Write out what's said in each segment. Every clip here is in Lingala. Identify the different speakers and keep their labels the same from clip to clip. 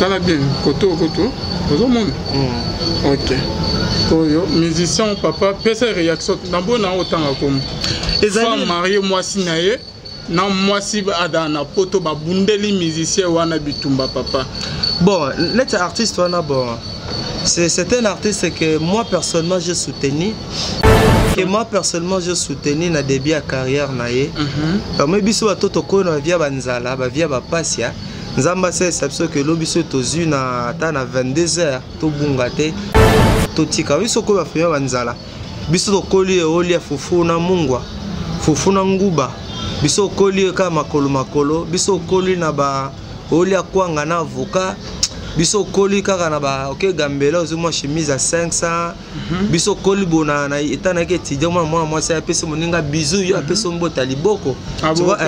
Speaker 1: Tala bien koto koto ozomona. Ok, oyo musicien papa, pesa réaction na bona otanga komo. Ezali marié, mwasi na ye na mwasi ada na poto, babundeli musicien wana bitumba, papa.
Speaker 2: Bon, neti artiste wana, bon, c'est un artiste que moi personnellement j'ai soutenu, que moi personnellement j'ai soutenu na début ya carrière na ye. Bamoi biso bato tokoyi na bavia banzala, bavia bapasi ya Nzambe asalisa biso ke elobi biso tozwi na ata na 22 heures, tobunga te, totika biso koyo bafamille banzala. Biso tokoli olia fufu na mungwa, fufu na nguba. Biso okoli kaka makolo makolo. Biso okoli na ba olia kwanga na avocat. Biso okoli kaka na ba oke gambela, ozwi mwa chemise ya 500. Biso okoli bona na eta nayaki étudiant, mwana mwana mwasi apesi moninga bizu, yo apesi mbota liboko. Tu vois,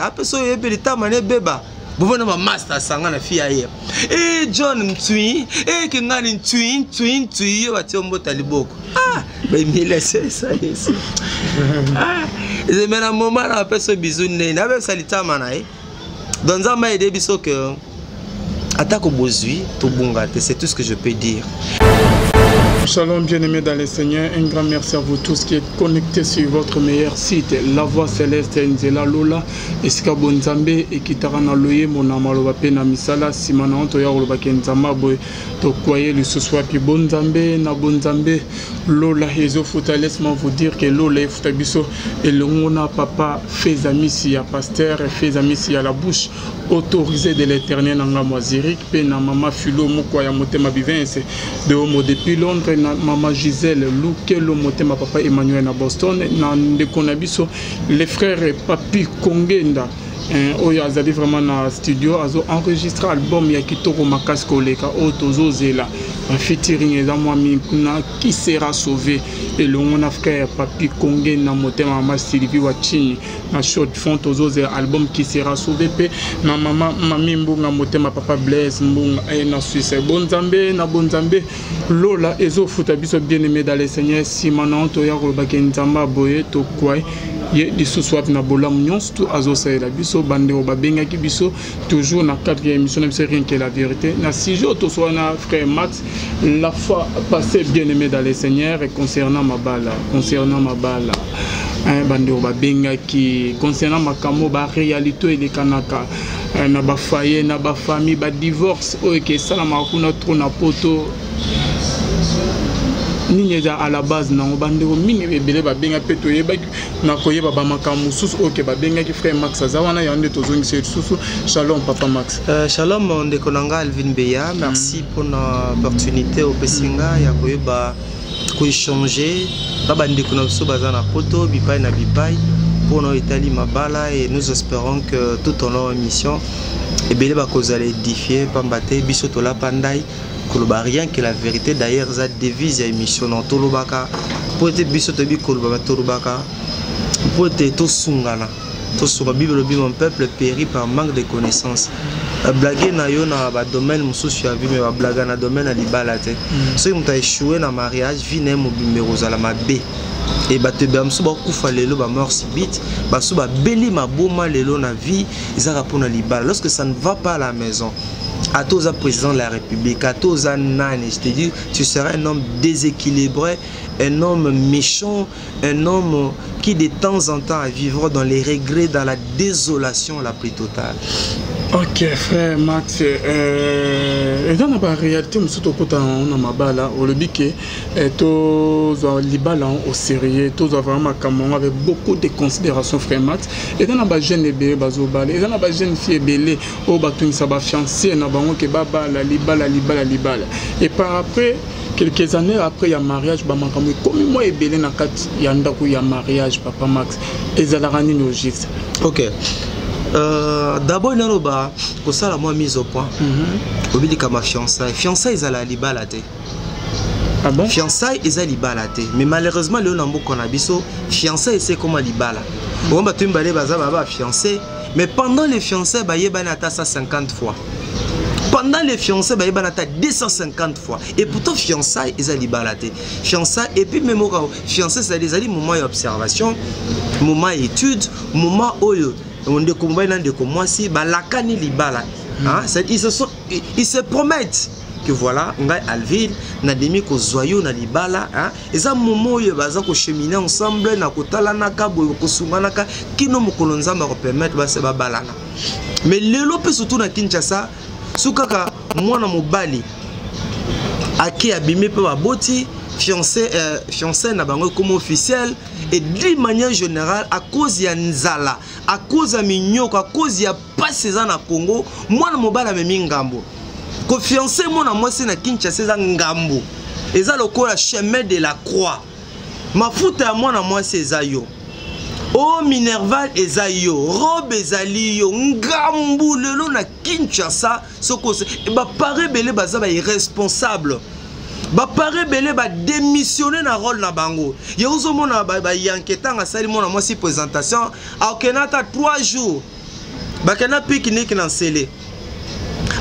Speaker 2: apesi oyo yebi litama na ebeba bovanda bamaster asanga na fi aye e John ntui e kengani ntui ntui ntui, yo batie mbota liboko. Ah, baemilesesa yesu. Ah, mais na moment na apesi bizu ndeni apesa litama na ye. Donc Nzambe aide biso ke atako bozwi, tobunga te. C'est tout ce que je peux dire.
Speaker 1: Shalom bien-aimés dans le Seigneur, un grand merci à vous tous qui êtes connectés sur votre meilleur site, La Voix Céleste Nzela Lola, esika bonzambe ekitaka na loyembo, na maloba mpe na misala. Nsima na toya kolobaki Nzambe boye, tokwaye lisusu wapi bonzambe na bonzambe Lola ezofuta. Laisse-moi vous dire que Lola efuta biso elongo na papa Fezamisi ya pasteur Fezamisi ya la bouche autorisée de l'Éternel na ngambo ya Zurich, mpe na mama Philo Mokwa ya motema Bivince de Homo depuis Londres, na mama Gisèle Lukelo motema papa Emmanuel na Boston, na ndeko na biso les frères Papi Kongenda oyo azali vraiment na studio, azo enregistre album ya kitoko makasi koleka oyo tozozela. Bafeaturing eza mwa mingi kuna, Qui sera sauvé elongo na frère Papi Konge na motema mama Sylvie Wachini na short fond. Tozozela album Qui sera sauvé mpe na mama Mami Mbunga motema papa Blaise Mbunga na Suisse. Bonzambe na bonzambe Lola ezofuta biso, bien aimé dans le Seigneur. Nsima na toya kolobaki Nzambe boye, tokwai ye lisusu wapi na bolamu nyonso tu azosalela biso. Bandeko babengaki biso toujours na cadre ya émission na biso Rien que la vérité, na sujet oyo tosola na frère Max la fois passée, bien aimé dans le Seigneur, concernant mabala. Concernant mabala, bandeko babengaki concernant makambo, baréalité oyo elekanaka na bafoyer, na bafamille, badivorce oyo eke esalamaka kuna trop na poto, nini eza à la base nango. Bandeko mingi ebele babenga mpe toyebaki na koyeba bamakambo mosusu oyo ke babengaki. Frère Max aza wana, yango nde tozongisa lisusu. Shalom papa Max.
Speaker 2: Shalom ndeko na nga Alvin Beya, merci mpona opportunité opesi nga ya koyeba koéchanger na bandeko na biso baza na poto, bipai na bipai, mpona oyo etali mabala. Et nous espérons que tout au long émission ebele bakozala édifié, pamba te biso tolapa ndai koloba rien que la vérité. D'ailleurs eza devise ya émission na tolobaka mpo ete biso toyebi koloba, tolobaka mpo ete tosungana, tosunga. Bible elobi: "Mon peuple périt par manque de connaissance." Bablague na yo na badomaine mosusu ya vie, mais bablaga na domaine ya libala te. Soki moto aéchoué na mariage, vie na ye mobimba ekozala mabe. E bato ebela mosusu bakufa lelo, bamort subite, basu babeli maboma lelo na vie, ezaka mpona libala. Lorsque ça ne va pas à la maison, ata oza président de la République, ata oza nani, je te dis, tu seras un homme déséquilibré, un homme méchant, un homme qui de temps en temps vivra dans les regrets, dans la désolation la plus totale.
Speaker 1: Ok frère Max, eza na baréalité mosusu tokota na mabala. Olobi ke tozwa libala au sérieux, tozwa vraiment makambo yango avec beaucoup de considération. Frère Max, eza na bajeune ebele bazobala, eza na bajeune fille ebele oyo batungisa bafiancé na bango ke babala, libala, libala, libala, et par après, quelques années après ya mariage, bamakambo ekomi mwa ebele na kati ya ndako ya mariage. Papa Max, ezalaka nini au juste?
Speaker 2: Ok, d'abord naloba kosala mwa mise au point. Obi likambo ya fiançaille, fiançaille ezala libala te.
Speaker 1: Ah bon?
Speaker 2: Fiançaille eza libala te, mais malheureusement lelo na mboka na biso fiançaille ese ekoma libala. Oyo bato mibale baza baba bafiancé, mais pendant les fiançailles bayebani ata 150 fois, pendant les fiançailles bayebani ata 250 fois, et pourtant fiançailles eza libala te. Fiançailles, et puis même oka fiançailles, c'est ezali moment ya observation, moment ya étude, moment oyo ndeko mobali na ndeko mwasi balakani libala. Hein? Ils se promettent que voilà, ngai Alvin nadimi kozwa yo na libala, hein? Eza moment oyo baza kocheminer ensemble na kotalanaka boye, kosunganaka kino mokolo Nzambe akopermettre base babalana. Mais lelo mpe surtout na Kinshasa, so kaka mwana mobali ake abimi mpe baboti fiancé, fiancé na bango comme officiel, et d'une manière générale, à cause ya nzala, à cause ya minyoko, à cause ya pasi eza na Congo, mwana mobali amemi ngambo. Kofiancer mwana mwasi na Kinshasa eza ngambo, eza lokola chemin de la croix. Mafuta ya mwana mwasi eza yo, o minerval eza yo, robe ezali yo, ngambu. Lelo na Kinshasa, soki baparents ebele baza bairresponsable, baparents ebele badémissionne na rôle na bango. Ye ozomona bayanke, ntango asali mwana mwasi présentation, akokende ata 3 jours, bakenda pique-nique na Nsele,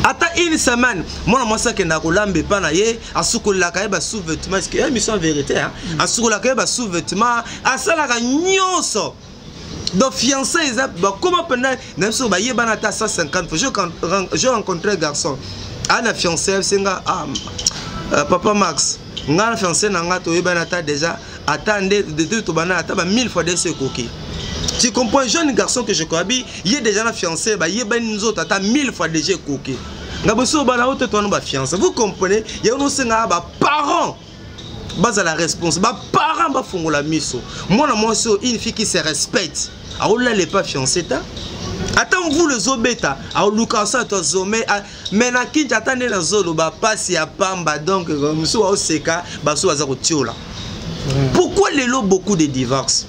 Speaker 2: ata une semaine, mwana mwasi akendaka kolamba epa na ye, asukolelaka ye basous-vêtement, émission vérité, asukolaka ye basous-vêtement, asalaka nyonso. Donc fiancé eza bakoma mpenza na biso, bayebana ata 150 fois. Je rencontré garçon aa na fiancé, senga: "Ah, papa Max, nga na fiancé na nga toyebana ata déjà, ata nde de tobana ata ba 1000 fois dese ekoki." Tu comprends? Jeune garçon que je connais, ye déjà na fiancé, bayebani nzoto ata 1000 fois déjà ekoki. Nga boso bana oyo te, towana bafiancé. Vous comprenez? Yango nosengaka baparents bazala responsable, baparents bafongola miso. Mwana mwasi oyo, une fille qui se respecte, aolala epa fiancé ta, ata mvula ezobeta, aoluka asala to azome. Mais na Kinti, ata nde nazoloba, pasi ya pamba. Donc mosusu baoseka, basusu baza kotiola. Pourquoi lelo beaucoup de divorce?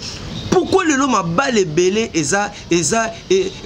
Speaker 2: Pourquoi lelo mabala ebele eza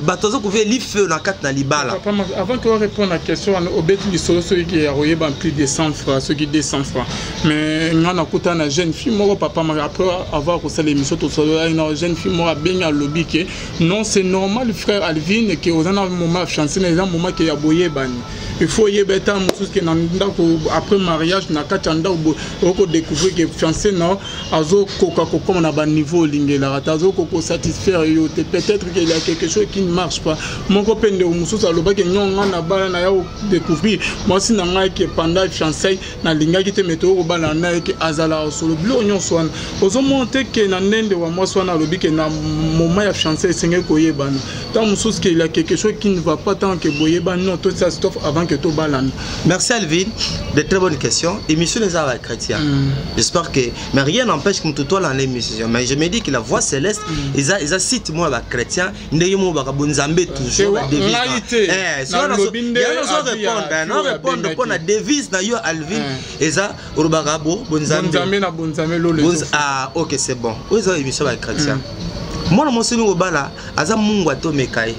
Speaker 2: bato aza kovia lifeu na kati na libala?
Speaker 1: Avant que répondre na question wana, obeti lisolo soki ya koyeba plus de 100 francs, soki 200 francs. Mais nga nakuta na jeune fille moko, papa, après avoir kosala émission, tosololaki na jeune fille moko, abengi, alobi ke non, c'est normal, frère Alvin, ke oza na moment fiancé na, eza moment ke ya boyebani. Il faut oyeba eta mosusu ke na ndako, après mariage, na kati ya ndako, okodécouvrir ke fiancé na azokoka kokóma na baniveau olingelaka te, azokoka kosatisfaire yo te. Peut-être qu'il y a quelque chose qui ne marche pas. Moko mpe ndeko mosusu alobaki nyo nga na bala na ya kodécouvrir mwasi na ngai ke pendant fiançaille nalingaki te, me toyokobala na ye ke azalaka solo. Biloko nyonso wana ozomona te ke na ndende wa mwasi wana alobi ke na moment ya fiançaille esengeli koyebana ntango mosusu ke il y a quelque chose qui ne va pas, tant ke boyebani, non, totia stop avant ke tobalana.
Speaker 2: Merci Alvin, de très bonnes questions. Émission les arts chrétiens. J'espère que, mais rien n'empêche que tout toi dans l'émission. Mais je me dis que la Voix Céleste, ils site moi ba chrétien, ndenge mo ba bonzambe toujours ba devise.
Speaker 1: Eh,
Speaker 2: so na répondre, non, répondre pour la devise na yo Alvin, eza olobaka bo bonzambe.
Speaker 1: Bonzambe na bonzambe lolo.
Speaker 2: Ah, OK, c'est bon. Oyo eza émission ba chrétien. Mwana mwasi ningo bala aza mungu atomeka ye.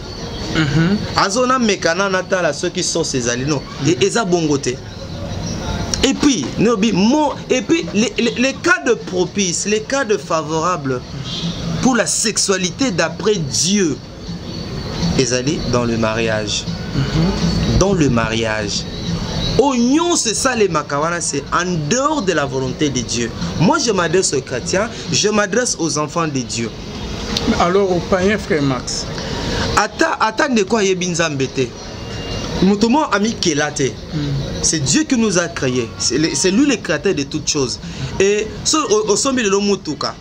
Speaker 2: Azona meka na natala soki sauce ezali non, eza bongo te. Et puis nobi mo, et puis les cas de propice, les cas de favorable pour la sexualité d'après Dieu ezali dans le mariage. Dans le mariage oyo nyonso esalemaka wana, c'est en dehors de la volonté de Dieu. Moi, je m'adresse aux chrétiens, je m'adresse aux enfants de Dieu.
Speaker 1: Alors au païen, frère Max?
Speaker 2: Ata ndeko ayebi Nzambe te, moto moko amikela te. C'est Dieu qui nous a créé, c'est lui le créateur de toutes choses. Et so osombi lelo motuka,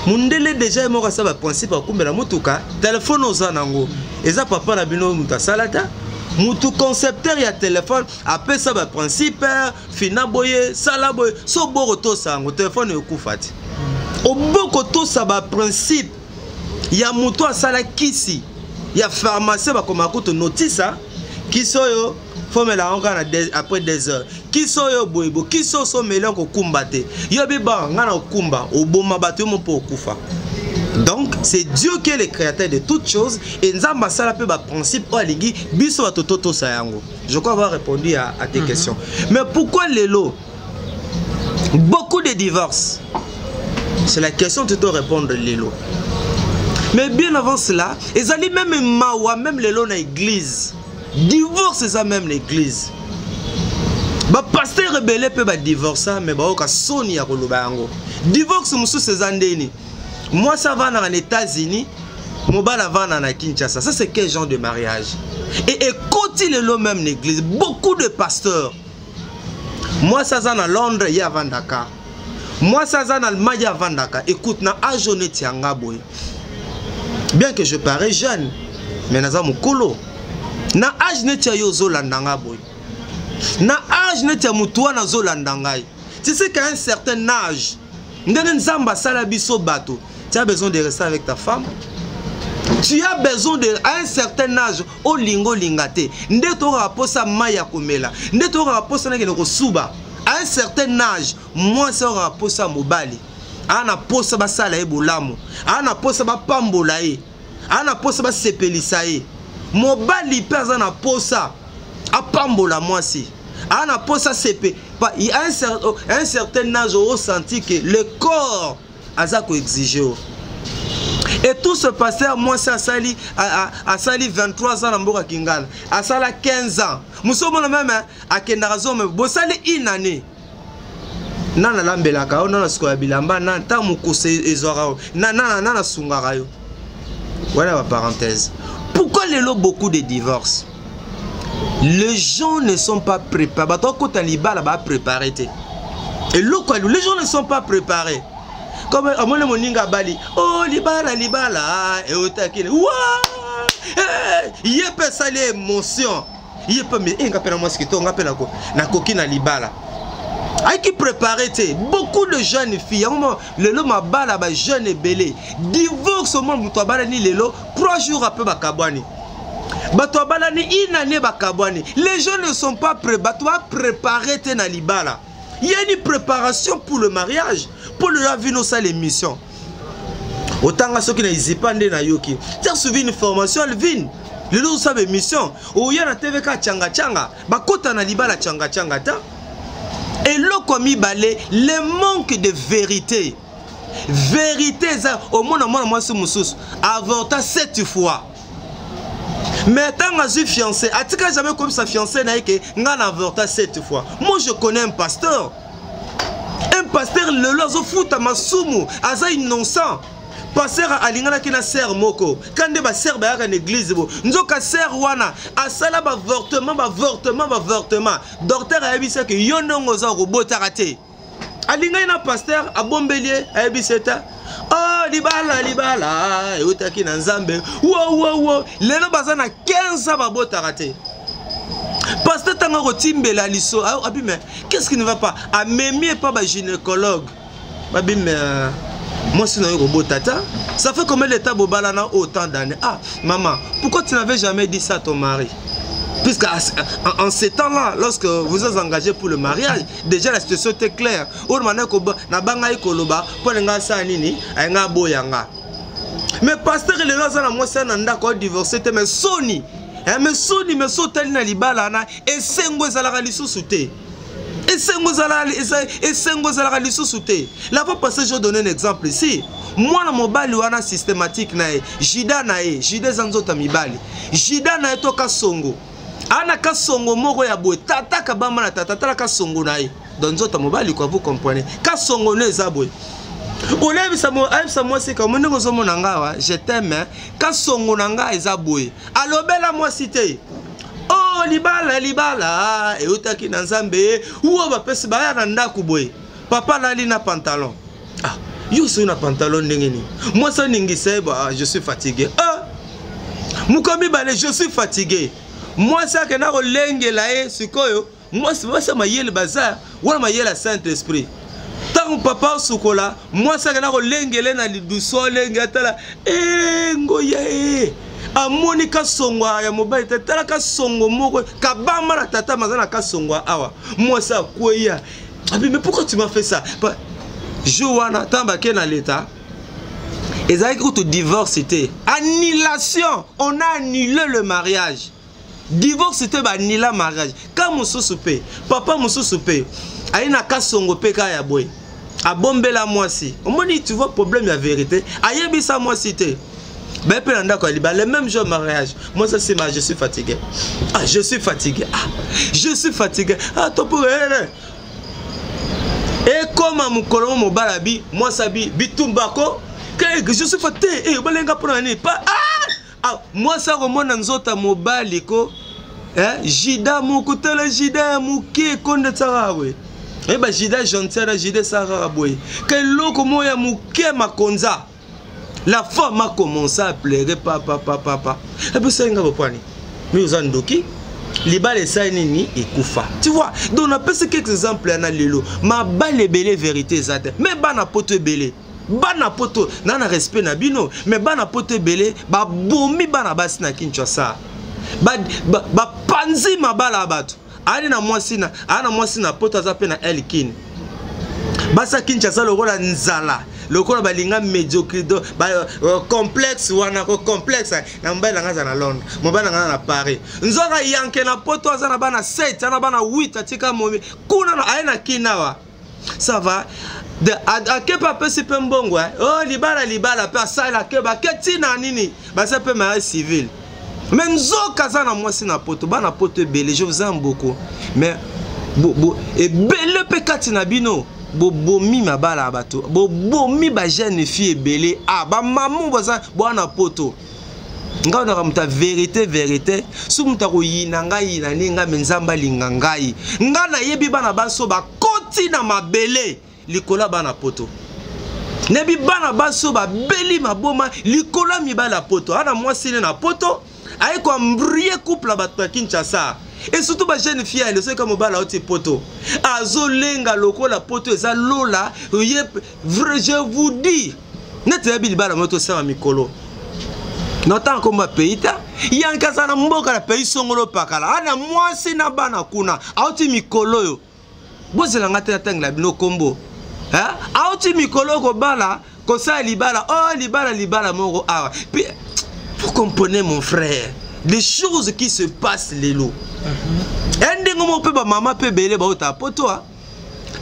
Speaker 2: mundele déjà ye moko asala baprincipe akumbela motuka. Telefone oza nango, eza papa na bino moto asala ta, mutu concepteur ya telefone apesa baprincipe: fina boye, sala boye. So oboko tosa yango, telefone ekufa te. Oboko tosa baprincipe ya moto asala kisi ya pharmacie, bakomaka kutu notisa kisi oyo fomela yango kaka na après 2 heures, kisi oyo boyebo, kisi oyo someli yango kokumba te. Yo biba ngai na kokumba, oboma bato, yo mo mpo okufa. Donc c'est Dieu qui est le créateur de toutes choses, et Nzambe asala mpe baprincipe oyo alingi biso bato totosa yango. Je crois avoir répondu à tes questions. Mais pourquoi lelo beaucoup de divorces? C'est la question que tu dois répondre lelo. Mais bien avant cela, ezali même mawa, même lelo na église divorce eza, même l'église bapasteur ebele mpe badivorça, mais bayoka soni ya koloba yango. Divorce mosusu eza ndeni: mwasi avandaka na États-Unis. Mobali avanda na Kinshasa. Ça, c'est quel genre de mariage? Et ekoti lelo même l'église, beaucoup de pasteurs, mwasi aza na Londres, ye avandaka, mwasi aza na Allemagne, ye avandaka. Écoute, na âge neti yanga boye, bien que je parais jeune, mais naza mokolo. Na âge neti ya yo ozolanda nga boye, na âge neti ya motu wana azolanda ngai, tu sais qu'à un certain âge, ndenge Nzambe asala biso bato, tu as besoin de rester avec ta femme. Tu as besoin de, à un certain âge, olinga olinga te, nde tokaka mposa mai ya komela, nde tokaka mposa nakende kosuba. À un certain âge, mwasi okaka mposa mobali, aa na mposa basala ye bolamu, aa na mposa bapambola ye, aa na mposa basepelisa ye. Mobali mpe aza na mposa apambola mwasi, aa na mposa sepe. À un certain âge, osenti que le corps aza koexige o. Et tout ce pasteur, mwasi asali 23 ans na mboka Kingana, asala 15 ans mosu, omona même akendaka zome, bosali une année, nana alambelaka yo, nana sukola bilamba, na ntango mokoso ezwaka yo, nana asungaka yo. Voilà ba parenthèse. Pourquoi lelo beaucoup de divorces? Les gens ne sont pas préparés. Bato akota libala bapréparé te. Eloko, les gens ne sont pas préparés. Comme omoni moninga abali, oh, libala, libala eotakini wa ye mpe esali émotion, ye mpe nga mpe na mwasi kitoko, nga mpe nakoki na libala. Ayiki préparé te. Beaucoup de jeunes filles, yango lelo mabala bajeune ebele divorce. Omona moto abalani lelo, 3 jours après bakabwani. Bato abalani une année, bakabwani. Les gens ne sont pas prêts. Bato bapréparé te na libala. Il y a une préparation pour le mariage. Pour le la vie, nosala émission, otanga soki na izipa nde nayoki tia suivi une formation. Alvin, lelo osala émission, oya na TVK, tianga-tianga, bakota na libala tianga-tianga ta. Eloko mibale, le manque de vérité. Vérité eza, omona mwana mwasi mosusu avorta sept fois, mais ntango azwi fiancé, atika jamais komisa fiancé na ye ke ngai na avorta sept fois. Moi, je connais un pasteur, un pasteur lelo azofuta masumu, aza innocent. Pasteur alinganaki na sœur moko ka nde basœur bayaka na église bo. Nzoka sœur wana asala baavortement, baavortement, baavortement. Docteur ayebisaki yo ndongo oza kobotaka te. Alingaki na pasteur, abombeli ye, ayebisi ete oh, libala, libala eutaki na Nzambe. Wowowo, lelo baza na 15 ans, babotaka te. Pasteur ntango akotimbela liso, abi: "Mais qu'est-ce qui ne va pas?" Amemi epa bagynécologue, babi: "Mais mwasi na yo kobota ta, ça fait combien de temps bobalana?" "Autant d'années." "Ah maman, pourquoi tu n'avais jamais dit ça à ton mari? Puisque en ces temps-là, lorsque vous êtes engagé pour le mariage, déjà la situation était claire." Oyo nabanga ye koloba mpo na ngai asala nini, ayenga aboya nga. Mais pasteur lelo aza na mwasi na ndako, adivorce te, mais soni, mais soni, mais so otali na libala wana, esengo ezalaka lisusu te, esengo ezalaka lisusu te. La fois passée, je donne un exemple ici. Mwana mobali wana, systématique na ye, jida na ye, jida eza nzoto ya mibali, jida na ye to kasongo, ana kasongo moko ya boye, tata kabamba na tata, tala kasongo na ye. Donc nzoto ya mobali quoi, vous comprenez? Kasongo no eza boye. Olebisa, ayebisa mwasi ka ndenge ozomona nga awa, je t'aime, kasongo na nga eza boye. Alobela mwasi te. Oh, libala, libala eutaki na Nzambe. Uo bapesi baya na ndako boye, papa alali na pantalon. Ah, yo soki na pantalon ndenge nini? Mwasi aningisa ye: "Ah, je suis fatigué." Ah, moko mibale, "Je suis fatigué." Mwasi akenda kolengela ye. Sikoyo mwasi, mwasi ya mayele baza wana, mayele ya Saint Esprit. Ntango papa osukola, mwasi akenda kolengele na lidusu, alenge, atala e ngoya e, amoni kasongo ya mobali te. Tala kasongo moko kabamba na tata, maza na kasongo awa. Mwasi akweya, abi: "Mais pourquoi tu m'as fait ça?" Jour wana, ntango bake na leta, ezalaki kutu divorce te, annulation. On a annulé le mariage. Divorce te, baannula mariage. Ka mosusu mpe, papa mosusu mpe aye na kasongo mpe kaka ya boye, abombela mwasi. Omoni, tu vois, problème ya vérité. Ayebisa mwasi te. Baye mpe na ndako ya libala, le même jour mariage, mwasi asima: "Je suis fatigué, ah, je suis fatigué, ah, je suis fatigué, ah." To mpo ekóma mokolo mo mobali abi, mwasi abi bitumbako. Je suis fa te, eh, obalenga mpona nini pa? Ah! Ah, mwasi akomona nzoto ya mobali ko, eh, jida moko, tala jida ya moke ekonde tiaka boye, oyeba jida gentil na jida esala kaka boye, ka eloko moko ya moke makonza. La femme a commencé à pleurer: "Papa, papa, papa, epesaki nga bopwani mi oza ndoki." Libala esali nini? Ekufa, tu vois. Donc napesi quelques exemples yana. Lelo mabala ebele, vérité eza te. Mais bana Poto ebele, bana Poto na respect na bino, mais bana Poto ebele babomi bana basi na Kinshasa, bapanzi mabala ya bato. Ayani na mwasi na aya na mwasi na Poto, aza mpe na elkine. Basi ya Kinshasa lokola nzala, lokola balinga médiocrité, complexe wana ko complexe na mobali na nga aza na Londres, mobali na nga aza na Paris. Nzoka yanke na Poto aza na bana 7, aza na bana 8, atika momi kuna aye na kina awa. Ça va ake mpe apesi mpe mbongo, oh, libala, libala mpe asali, ake bake ntina nini, baza mpe mariage civil, mais nzoka aza na mwasi na Poto. Bana Poto ebele, je vous aime beaucoup, mais ebele mpe kati na bino bobomi mabala ya bato, bobomi bajeune fille ebele. Ah, bamamu baza bwana Poto. Ngai naka moto ya vérité, vérité. Soki moto akoyina ngai, yina nde ngai, me Nzambe alinga ngai. Ngai nayebi bana baso bakoti na mabele likolo ya bana Poto. Nayebi bana baso babeli maboma likolo ya mibali ya Poto. Ana mwasi ne na Poto, aye koembrouiller couple ya bato ya Kinshasa, et surtout bajeune fille. Ale soki mobali auti Poto, azolenga lokola Poto eza lola ye. Vrai, je vous dis, neti nayebi libala mo tosala mikolo na ntango komba pays ta yanke aza na mboka na pays songolo pakala, ana mwasi na bana kuna. Auti mikolo oyo, bozelanga te natangela bino kombo. Auti mikolo kobala, kosala libala, oh, libala, libala moko awa. Puis vous comprenez, mon frère, les choses qui se passent lelo. E ndenge moko mpe bamama mpe ebele baotala Poto,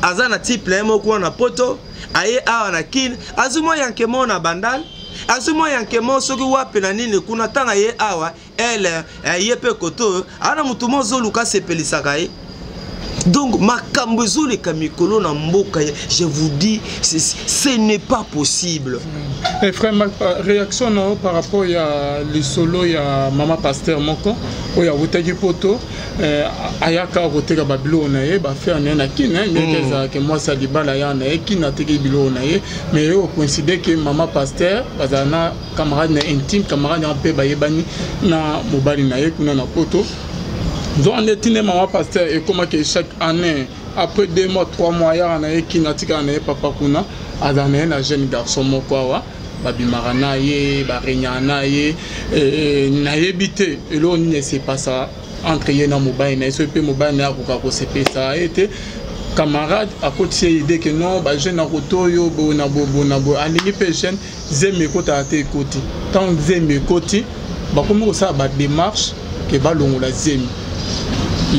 Speaker 2: aza na type na ye moko wana Poto, aye awa na Kine, azwi mwa yanke moko na Bandal, azwi mwa yanke moko soki wapi na nini kuna. Ntango aye awa, ele ye mpe koto oyo aza na motu moko azoluka asepelisaka ye. Donc makambo ezoleka mikolo na mboka, je vous dis, ce n'est pas possible.
Speaker 1: Eh, frère, réaction na par rapport ya lisolo ya mama pasteur moko oyo awutaki Poto, ayaka koteka babiloko na ye, baaffaire na ye na Kine, ndenge ezalaka mwasi ya libala ya na ye Kine, ateki biloko na ye. Mais ye ocoïncide ke mama pasteur bazala na camarade na intime, camarade yango mpe bayebani na mobali na ye kuna na Poto. Nzoka nde ntina mama pasteur ekomaki chaque année, après 2 mois, 3 mois, ayaka na ye Kine, atikaka na ye papa kuna, azala na ye na jeune garçon moko awa, babimaka na ye, baregnaka na ye. Nayebi te eloko nini esepasa entre ye na mobali na ye. Soki mpe mobali na ye akoka kosepesa ye te, camarade akotisi ye idée ke non, bajeune akoto oyo boye na boye, boye na boye, alingi mpe jeune. Zemi ekotaka te, ekoti. Ntango zemi ekoti, bakomi kosala badémarche ke balongola zemi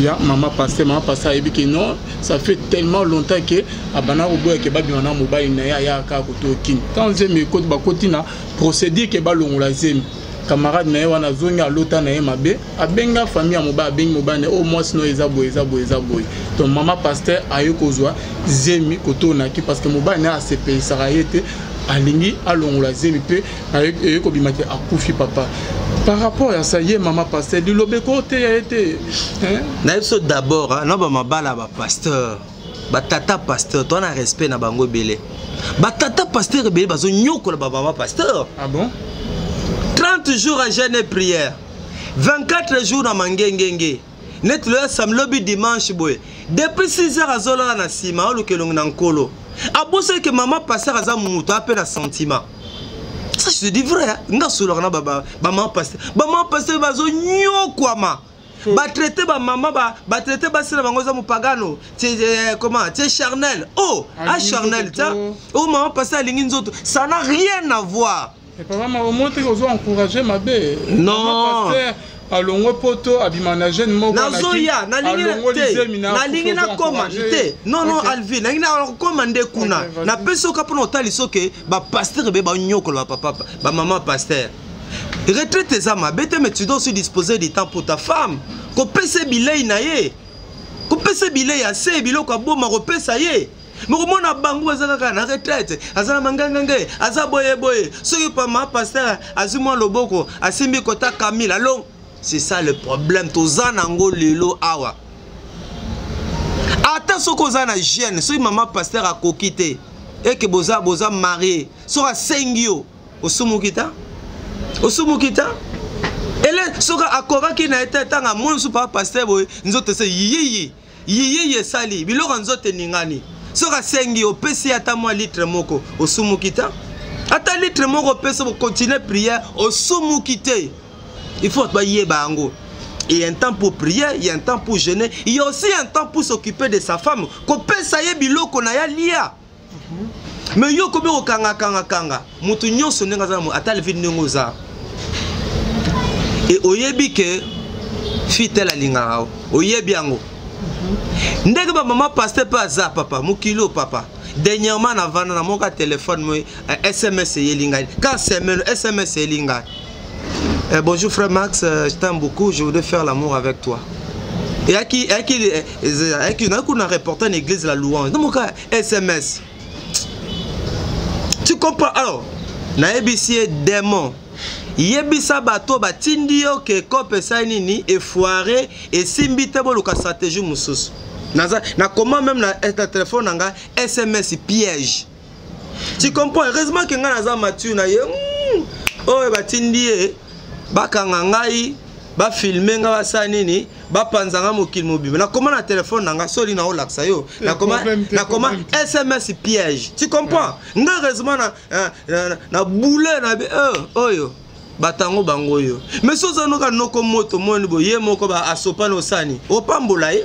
Speaker 1: ya mama pasteur. Mama pasteur ayebi ke non, ça fait tellement longtemps ke abanda koboya ke babima na mobali na ye, ayaka kaka koto okini. Ntango zemi ekoti, bakoti na procédure ke balongola zemi. Camarade na ye wana azongi, alota na ye mabe, abenga famille ya mobali, abengi mobali na ye: "Oyo mwasi no eza boye, eza boye, eza boye." Donc mama pasteur aye kozwa zemi kotonaki parce que mobali na ye asepelisaka ye te, alingi alongola zemi. Mpe eye kobima te, akufi papa. Par rapport ya sa ye mama pasteur, liloba ekoteya ye te?
Speaker 2: Nayebi so d'abord na bamabala ya bapasteur, batata pasteur, to na respect na bango ebele. Batata pasteur ebele bazonyokola bamama pasteur.
Speaker 1: Ah bon?
Speaker 2: 30 jours à jeûne et prière, 24 jours na mangengenge, neti loya samedi, lobi dimanche boye, depuis 6 heures azolala na nsima, aoluka elongi na Nkolo. Abosaki ke mama pasteur aza moto ape na sentiment. Ça, je te dis vrai, nga solaka na bamama pasteur. Bamama pasteur bazonyokwama, batraite bamama, batraite basi na bango eza mopagano, comment, tie charnel, oh, a charnel tia, oh, mama pasteur alingi nzoto. Ça n'a rien à voir.
Speaker 1: Papa, omoni te ozo encourage mabe?
Speaker 2: Non.
Speaker 1: Alongwe Poto, abima na jeune moko.
Speaker 2: Nazoya, nalingi nakoma te. Non, non, Alvin, nalingi nakoma nde kuna. Napesi oka mpona otalisa oke bapasteur ebe banyokola bapapa, bamama pasteur. Retraite eza mabe te, mais tu dois aussi disposer du temps pour ta femme, kopesa bilei na ye, kopesa bilei ya se, biloko aboma, kopesa ye. Mokomona bango baza kaka na retraite, aza na mangangange, aza boye boye. Soki pa ma pasteur azwi mwa loboko, asimbi kota Camille along. C'est ça le problème, toza nango lelo awa. Ata soki oza na jeune, soki mama pasteur akoki te, eke boza boza marié, soki asengi yo, osumuki ta? Osumuki ta? Ele soki akokaki na ye te, ntango amoni mosusu papa pasteur boye, nzoto ese yiyiyi yiyiyi esali biloko ya nzoto eningani. Soki asengi opesi ye ata mwa litre moko, osumuki ta? Ata litre moko opesi, bokontinue prière, osumuki te. Il faut bayeba yango. Il y a un temps pour prier, il y a un temps pour jeûner, il y a aussi un temps pour s'occuper de sa femme. Kopesa ye biloko na ya lia. Mais yo komi kokanga kanga kanga, mutu nyonso ndenge aza na ata levi ndenge oza. Et oyebi ke fille tel alingaka yo, oyebi yango. Ndenge ba mama pasteur pe aza papa, mokili oyo papa. Dernièrement na vanda na moka téléphone moi SMS eyeli ngai. Car semaine SMS eyeli ngai. Bonjour frère Max, je t'aime beaucoup, je voudrais faire l'amour avec toi. Et à qui, à qui, à qui, on a reporté une église la louange. Non, mon cas, SMS. Tu comprends? Alors, nayebisi ye démon. Yebisa bato batindi yo ke kope esali nini, efoire, esimbi te, boluka stratégie mosusu. Naza, na comment même na, na téléphone na nga SMS piège. Tu comprends? Heureusement que nga naza mature na ye. Oyo batindi ye, bakanga ngai, bafilme nga, basala nini, bapanza nga mokili mobimba. Nakoma na telefone na nga, soli na olakisa yo. Nakoma, nakoma SMS piège. Tu comprends? Nga heureusement na, na, na, na boule na be, oyo batango bango oyo. Mais so oza noka noko moto moni boye, ye moko ba asopa na osani, opambola ye.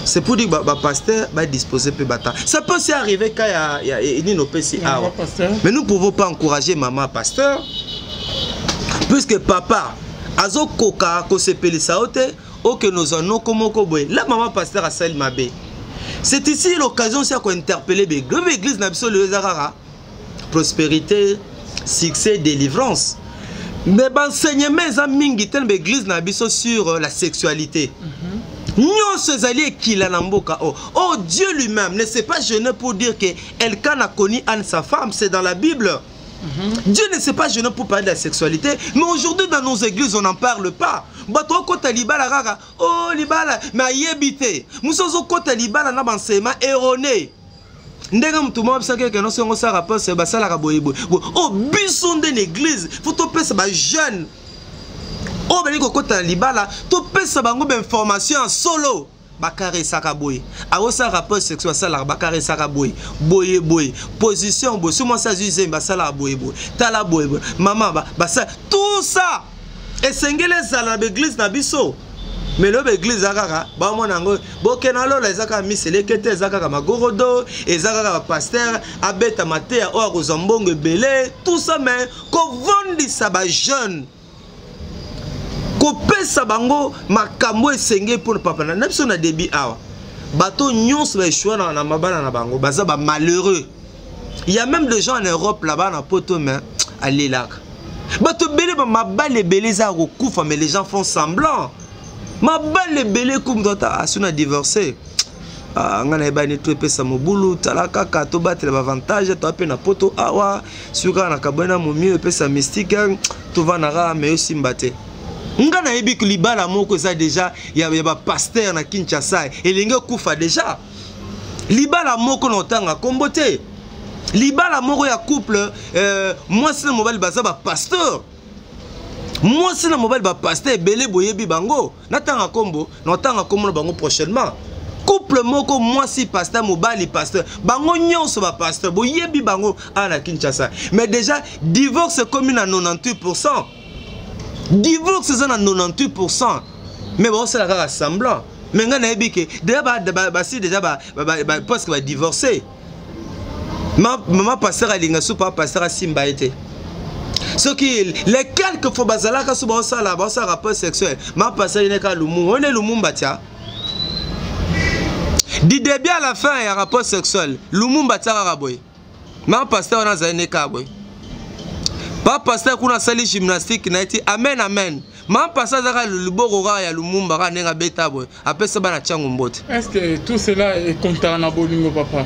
Speaker 2: C'est pour dire que ba pasteur ba disposer peu bata. Ça peut aussi arriver quand il y a, y a nino pesi awa. Mais nous pouvons pas encourager maman pasteur puisque papa azo koka ko sepelisa ote oke nos noko moko boye. Là maman pasteur a sali mabe. C'est ici l'occasion aussi à interpeller l'église. L'église n'a biso le zakara prospérité, succès, délivrance. Mais ba enseignement eza mingi te na église na biso sur la sexualité. Nyonso ezali ekila na mboka oh. Oh, Dieu lui-même ne s'est pas gêné pour dire que Elkana a connu Anne sa femme, c'est dans la Bible. Dieu ne s'est pas gêné pour parler de la sexualité, mais aujourd'hui dans nos églises on n'en parle pas. Bato okota libala kaka, oh libala, mais ayebi te. Muso ozokota libala na ba enseignement erroné. Ndenge mutu moko abisaki eke nyonso yango osala rapport se basalaka boye boye. Boye. Oh, biso nde na église, faut topesa ba jeune oyo balingi kokota na libala, topesa bango ba information ya solo. Bakaresaka boye, akosala rapport sexuel, asalaka, bakaresaka boye boye boye, position boye, soki mwasi azwi zemi basalaka boye boye, tala boye boye, mama basala tout ça. Esengeli ezala na baeglise na biso. Mais lelo baeglise eza kaka bamona yango bokena lola, eza kaka miseleke te, eza kaka magorodo, eza kaka bapasteur abeta mateya oyo akozwa mbongo ebele, tout ça. Mais kovandisa bajeune, kopesa bango makambo esengeli mpona papa na biso na début awa, bato nyonso baéchoué na mabala na bango, baza ba malheureux. Il y a même des gens en Europe là-bas na poto, mais alelaka bato ebele, bamabala ebele eza ya kokufa, mais les gens font semblant. Mabala ebele ekumu ata asu na divorcé. Ah, ngai nayebani to epesa mobulu, tala kaka tobatela baavantage toa mpe na poto awa, soki kaka na kabwani na momio epesa mystique, tovanda kaka, me osimba te. Nga nayebi ke libala moko eza déjà ya bapasteur na Kinshasa elingi ekufa déjà. Libala moko na otanga kombo te, libala moko ya couple, mwasi na mobali baza bapasteur, mwasi na mobali bapasteur ebele boyebi bango. Natanga kombo, natanga kombo na bango prochainement. Couple moko, mwasi pasteur, mobali pasteur, bango nyonso bapasteur, boyebi bango awa na Kinshasa. Mais déjà divorce ekomi na 98%, divorce eza na 98%, mais baosala kaka semblant. Mais ngai nayebi ke déjà basi déjà presque badivorcé. Mama pasteur alinga su papa pasteur asimba ye te. Soki les quelques fois bazalaka so baosala rapport sexuel, mama pasteur ye kaka Lumumba, oyo nde Lumumba tia du début à la fin ya rapport sexuel. Lumumba tia kaka boye, mama pasteur wana azali ne kaka boye. Papa pasteur kuna asali gymnastique na ye ti amen amen. Mama pasteur aza kaka liboko kaka ya Lumumba, kaka ndenge abeta boye, apesa bana tiango mbote.
Speaker 1: Est-ce que tout cela ekontaka na bolingo, papa?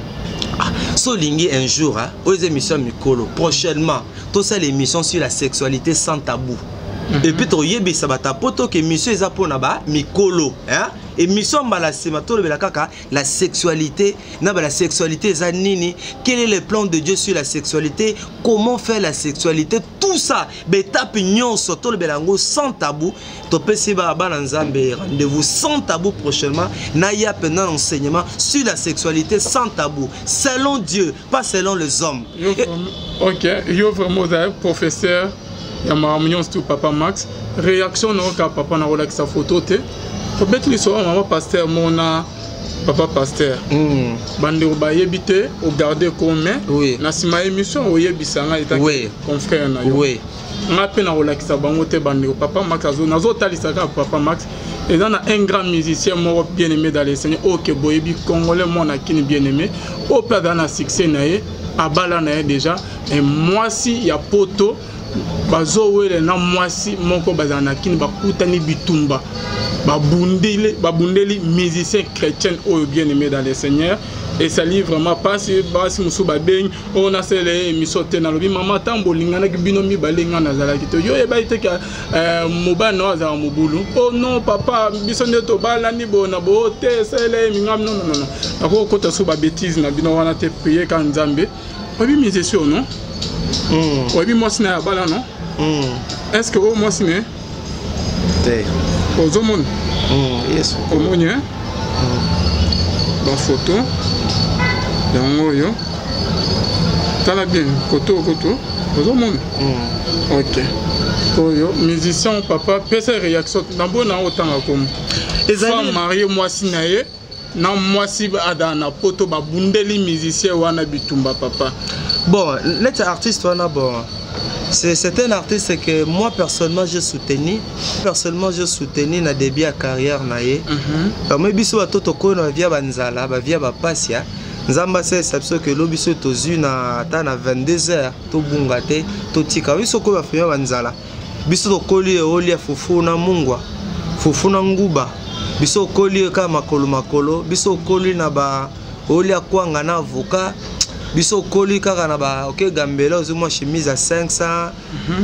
Speaker 2: Ah, so olingi un jour, hein, oyo eza émission ya mikolo, prochainement tosala émission sur la sexualité sans tabou. Et puis toyebisa bato po toke émission eza mpona bamikolo, hein? Émission mbala nsima tolobela kaka la sexualité na ba la sexualité eza nini, quel est le plan de Dieu sur la sexualité, comment faire la sexualité, tout ça, baétape nyonso tolobela yango sans tabou. Topesi bana Nzambe rendez-vous sans tabou prochainement. Naya mpenza enseignement sur la sexualité sans tabou, selon Dieu, pas selon les hommes.
Speaker 1: Yo, ok, yo vraiment ozali professeur ya makambo nyonso tu. Papa Max, réaction na oka papa na kolakisa photo te, tobeti lisolo ya mama pasteur mona papa pasteur. Bandeko bayebi te, ogarde comme na nsima ya émission oyebisa ngai etaki confrère na yo. Nga mpe na kolakisa bango te. Bandeko, papa Max nazotalisa kaka papa Max eza na un grand musicien moko bien aimé dans le Seigneur, oyo ke boyebi, congolais, mwana kini bien aimé, oyo mpe aza na succès na ye, abala na ye déjà, mais mwasi ya poto bazowele na mwasi moko bazala na kini, bakutani bitumba, babundeli, babundeli musicien chrétien oyo bien aimé dans le Seigneur. Esali vraiment mpasi. Basi mosusu babengi oyo nasala ye émission te. Nalobi mama, ntango bolinganaki bino mibale, nga nazalaki te, yo oyebaki te ke mobali na oyo azalaka mobulu? Oh non papa, biso nde tobalani boye na boyo te, esala ye mingami. Non, non, non, nakokota so babêtises na bino wana te. Prie ka Nzambe. Oyebi musicien oyo, non? Oyebi mwasi na ye abala, non? Est ce que oyo mwasi ne
Speaker 2: Te.
Speaker 1: Ozomona?
Speaker 2: Yesu.
Speaker 1: Omoni, eh? Bafoto yango oyo, tala bien koto oyo, koto ozomona. Ok, oyo musicien papa, pesa réaction na boyo na otanga komo. Femme mariée, mwasi na ye na mwasi azala na poto, babundeli musicien wana bitumba, papa.
Speaker 2: Bon, neti artiste wana, bon, c'est un artiste que moi personnellement j'ai soutenu. Personnellement j'ai soutenu na début ya carrière na ye. Moi biso bato tokoyi na bavia banzala, bavia bapasi ya Nzambe asalisa biso ke elobi biso tozwi na ata na 22 heures, tobunga te, totika biso koyo bafamille banzala. Biso tokoli olia fufu na mungwa, fufu na nguba. Biso okoli kaka makolo makolo. Biso okoli na ba olia kwanga na avocat. Biso okoli kaka na ba oke gambela, ozwi mwa chemise ya 500.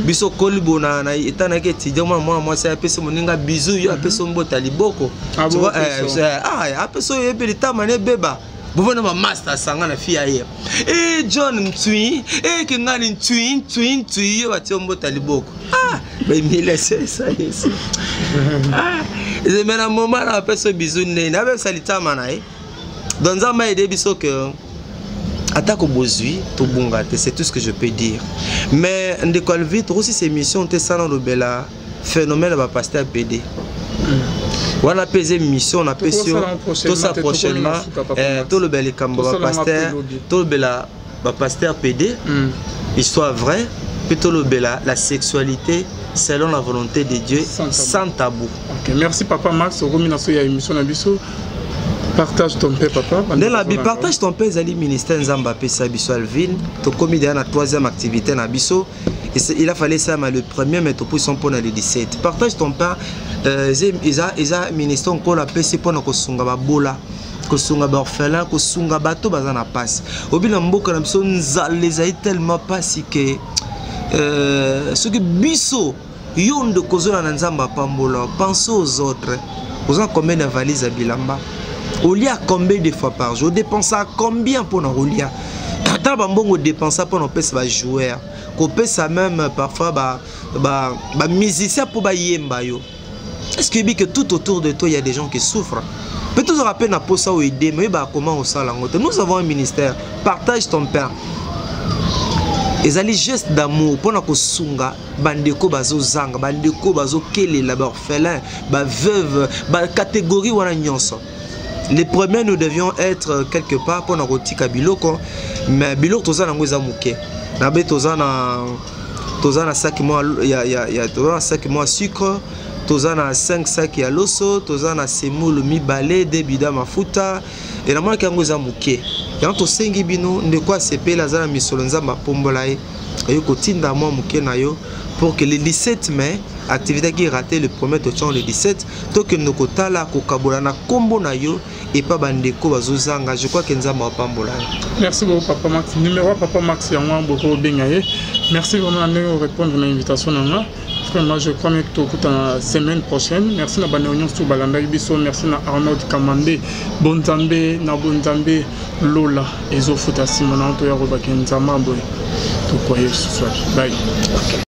Speaker 2: Biso okoli bo na eta nayaki étudiant, mwana mwana mwasi apesi moninga bizu, yo apesi mbota liboko.
Speaker 1: Ah,
Speaker 2: Tu vois,
Speaker 1: bon,
Speaker 2: ah, apesi oyo yebi litama na ebeba bovanda bamaster asanga na fi ya ye e John Ntui ekengani ntui ntui ntui, yo batie mbota liboko. Ah, bahumilisation esalisi me na moment na bapesa bizu ndeni apesa litama na ye. Donc Nzambe aide biso ke atako bozwi, tobunga te. C'est tout ce que je peux dire. Mais ndeko Alvi, tokosisa émission te sana lobela phénomène ya bapasteur PD wana mpe eza émission napesi yo.
Speaker 1: Tosala
Speaker 2: Tosala prochainement, tolobela likambo ya bapasteur, tolobela bapasteur PD, histoire vraie, mpe tolobela la sexualité selon la volonté de Dieu.
Speaker 1: Sans tabou.
Speaker 2: Sans tabou.
Speaker 1: Ok, merci papa Max. Okomi na so ya émission na biso Partage ton pain, papa.
Speaker 2: Nde na bi Partage ton pain ezali ministère Nzambe apesa biso. Alvin, tokomi deya na troisième activité na biso. Il a fallu esalama le premier, mais topusi mpona le 17. Partage ton pain eza ministère Nkolo apesi mpona kosunga babola, kosunga baorphelin, kosunga bato baza na mpasi. Obi na mboka na biso nzala ezali tellement mpasi ke soki biso yo ndeko ozona na Nzambe apambola, pense aux autres. Oza combien de valise ya bilamba? Olia combien de fois par jour? Odepensa combien mpona kolia? Ata bambongo odepensa mpona kopesa bajoueur, kopesa même parfois bamusicien mpo bayemba yo, est ce que oyebi que tout autour de toi il y a des gens qui souffrent? Mpe tozalaka mpe na posa oyo aide, mais oyebaka comment osala yango te. Nous avons un ministère Partage ton pain, ezali geste d'amour mpona kosunga bandeko bazozanga, bandeko bazokelela, baorphelin, baveuve, bacatégorie wana nyonso. Les premiers, nous devions être quelque part mpona kotika biloko, mais biloko toza nango eza moke. Na be toza na saki mwa ya toza na saki mwa sucre, toza na 5 sac ya loso, toza na semoule mibale, de bida mafuta. E namonaki yango eza moke. Yango tosengi bino, ndeko asepeli, aza na misolo, Nzambe apombola ye. Oyo kotinda mwa moke na yo pour que le 17 mai, activité qui raté le premier, totiango le 17, tokende kotala, kokabola na nkombo na yo epa bandeko bazozanga. Je crois que Nzambe apambola yo.
Speaker 1: Merci beaucoup, papa Max. Numéro ya papa Max yango wana, boko obenga ye. Merci vraiment na ndenge orépondre na invitation na nga. Vraiment, je crois que tokutana semaine prochaine. Merci na bandeko nyonso balandaki biso. Merci na Arnold Kamande. Bonzambe na bonzambe, lola ezofuta nsima na toya kobaki. Nzambe boye tokoye lisusu. Bye, okay.